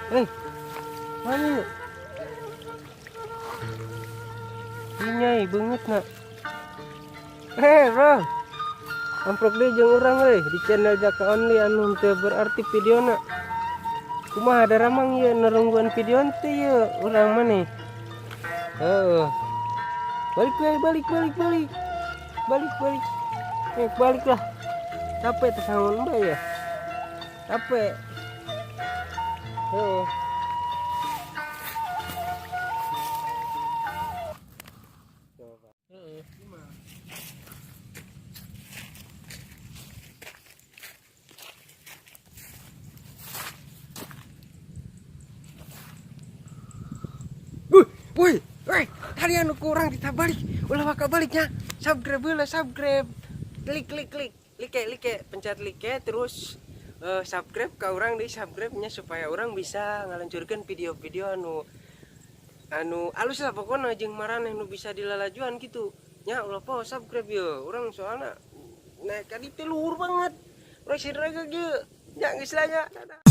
Eh, mana yuk? Inyai banget nak. Eh, bro. Amprok deui jeung urang euy di channel Jaka Only anu teu berarti videona. Kumaha daramang ieu nerungguan video teh ieu urang maneh. Heeh. Balik we, balik, balik, balik. Balik, balik. Eh, balik lah. Capek teh sangon bae ya. Capek. Heeh. Heeh. Wuh, woi, woi, kalian kurang kita balik, ulah waka baliknya. Subscribe heula, subscribe. Klik, klik, klik, like, like, pencet like, terus subscribe ke orang di subscribe-nya supaya orang bisa ngaluncurkan video-video anu anu alus lah pokoknya jeung maraneh nu bisa dilalajuan gitu. Nya ulah poho subscribe ye. Urang soalna naik kali teh luhur banget. Urang siraga ge. Nya geus lah nya. Dadah.